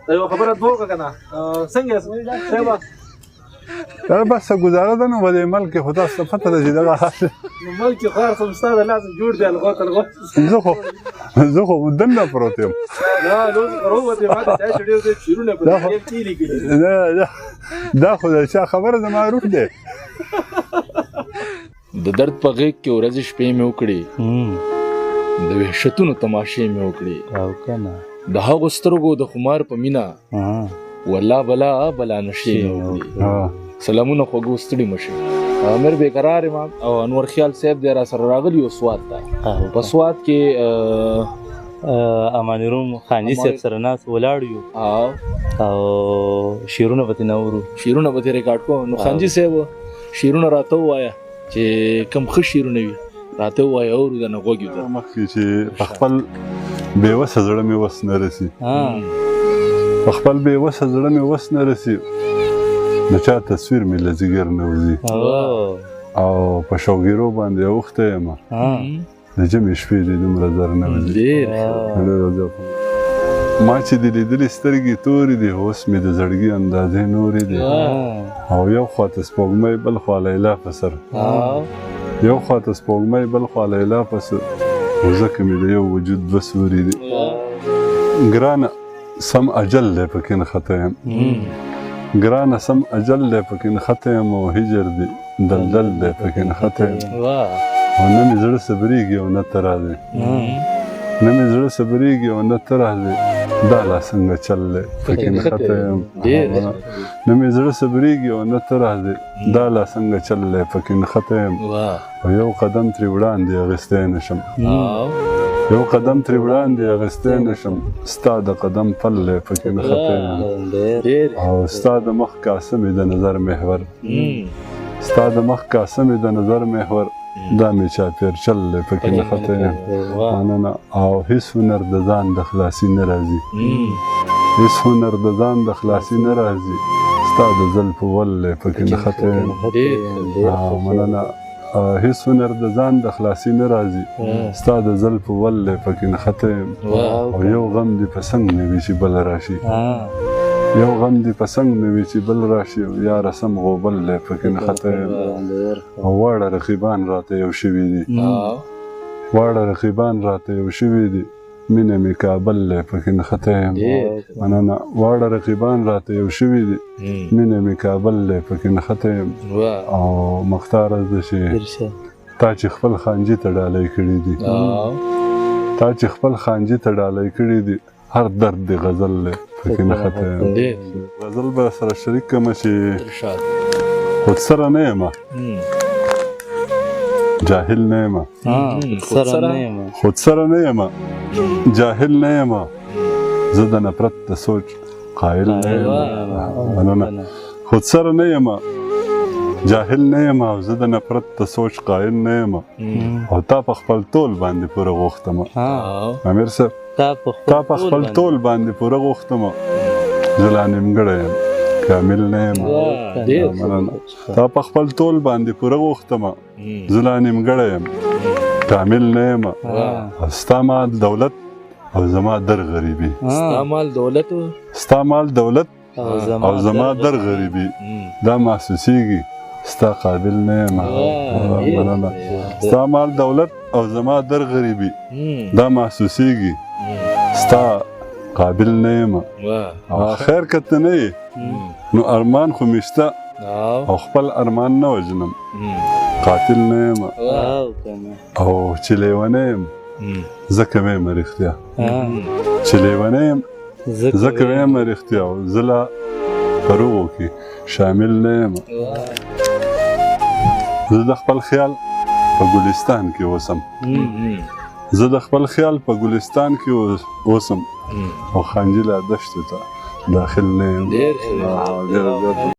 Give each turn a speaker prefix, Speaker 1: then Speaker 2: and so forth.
Speaker 1: یو خبره دوه کنه څنګه صاحب؟
Speaker 2: دا بس ګزاره ده نو په دې ملک کې خو تاسو ته پته ده چې دغه حال
Speaker 1: نو ملک کې خو هر څه ستا د لاسه جوړ دی، الغوت الغوت.
Speaker 2: زه خو دننه پروت یم.
Speaker 1: نه نو روبه ما ته چې ډېر ډېر شعرونه په دې کې لیکلي.
Speaker 2: دا خو د چا خبره، زما روح دی.
Speaker 3: د درد په غېږ کې ورځې شپې مې وکړې، د وحشتونو تماشې مې وکړې،
Speaker 4: او کنه
Speaker 3: د هغو سترګو د خمار په مینا والله بلا بلا نشې مې وکړې. سلامونه خوږو، ستړي مشي. امیر بیقرار امام او انور خیال صاحب دی را سره راغلی او سوات ته، په سوات کې
Speaker 4: امان روم خانجي صاحب سره ناس ولاړ یو او شعرونه به ترې اورو.
Speaker 3: شعرونه به ترې ریکارډ کوو. نو خانجي صاحب، شعرونه راته ووایه چې کوم ښه شعرونه وي راته ووایه، اورو د نه غوږ یو.
Speaker 2: مخکې چې په خپل بې وسه زړه مې وس نه رسي، په خپل بې وسه زړه مې وس نه رسي، د چا تصویر مې له ځیګر نه وځي، او په شوګیرو باندې اوښتی یم، د جمعې شپې دې دومره زر نه وځي. ما چې دې لیدلې سترګې تورې دي، اوس مې د زړګي اندازې نورې دي، او یو خوا ته سپوږمۍ بل خوا لیلا په سر، یو خوا ته سپوږمۍ بل خوا لیلا په سر، خو ځکه مې د یو وجود دوه سوري دي. ګرانه سم اجل دی پکې نښتی یم، ګرانه سم اجل دی پکې نښتی یم، او هجر دی دلدل دی پکې نښتی یم، او نه مې زړه صبرېږي او نه ته راځې، نه مې زړه صبرېږي او نه ته راځې، دا لا څنګه چل دی پکې نښتی یم. نه مې زړه صبرېږي او نه ته راځې، دا لا څنګه چل دی پکې نښتی یم، او یو قدم ترې وړاندې اخیستی نه شم، یو قدم ترې وړاندې اخیستی نه شم، ستا د قدم پل دی پکې نښتی یم، او ستا د مخ کاسه مې د نظر محور، ستا د مخ کاسه مې د نظر محور، دا مې چاپېرچل دی پکې نښتی یم. مننه. او هیڅ هنر د ځان د خلاصي نه راځي، هیڅ هنر د ځان د خلاصي نه راځي، ستا د زلفو ول دی پکې نښتی یم. مننه. هیڅ هنر د ځان د خلاصي نه راځي، ستا د زلفو ول دی پکې نښتی یم، او یو غم دې په څنګ نه وي چې بل راشي، یو غم دې په څنګ نه وي چې بل راشي، او یا رسم غوبل دی پکې نښتی یم، او واړه رقیبان راته یو شوي دي، واړه رقیبان راته یو شوي دي، مینه مې کابل دی پکې نښتی یم. مننه. واړه رقیبان راته یو شوي دي، مینه مې کابل دی پکې نښتی یم. او مختار ده چې تا چې خپل خانجي ته ډالۍ کړي دي، تا چې خپل خانجي ته ډالۍ کړي دي، هر درد دی غزل دی پکې نښتی یم. غزل به سره شریک کړم چې خود سره نه یم، جاهل نه یم، خود سره نه یم، جاهل نه یم، زه د نفرت د سوچ قایل نه یم. مننه. خود سره نه یم، جاهل نه یم، او زه د نفرت د سوچ قایل نه یم، او تا په خپل تول باندې پوره غوښتم، امیر صاحب، تا په خپل تول باندې پوره غوښتم، زه لا نیمګړی یم، کامل نه یم. مننه. تا په خپل تول باندې پوره غوښتم، زه لا نیمګړی یم، کامل نه یم، او ستا مال دولت او زما در غریبي،
Speaker 3: ستا مال دولت،
Speaker 2: ستا مال دولت او زما در غریبي، دا محسوسیږي ستا قابل نه یم. مننه. ستا مال دولت او زما در غریبي، دا محسوسیږي ستا قابل نه یم. خیر که ته نه یې نو ارمان خو مې شته، او خپل ارمان نه وژنم، قاتل نه یم، او چې لیونی یم ځکه وایم رښتیا، چې لیونی یم ځکه وایم رښتیا، او زه لا په روغو کې شامل نه یم. زه د خپل خیال په ګلستان کې اوسم، زه د خپل خیال په ګلستان کې اوسم، او خانجي لا دشتو ته داخل نه یم.
Speaker 3: ډېر
Speaker 2: ډېر زیات.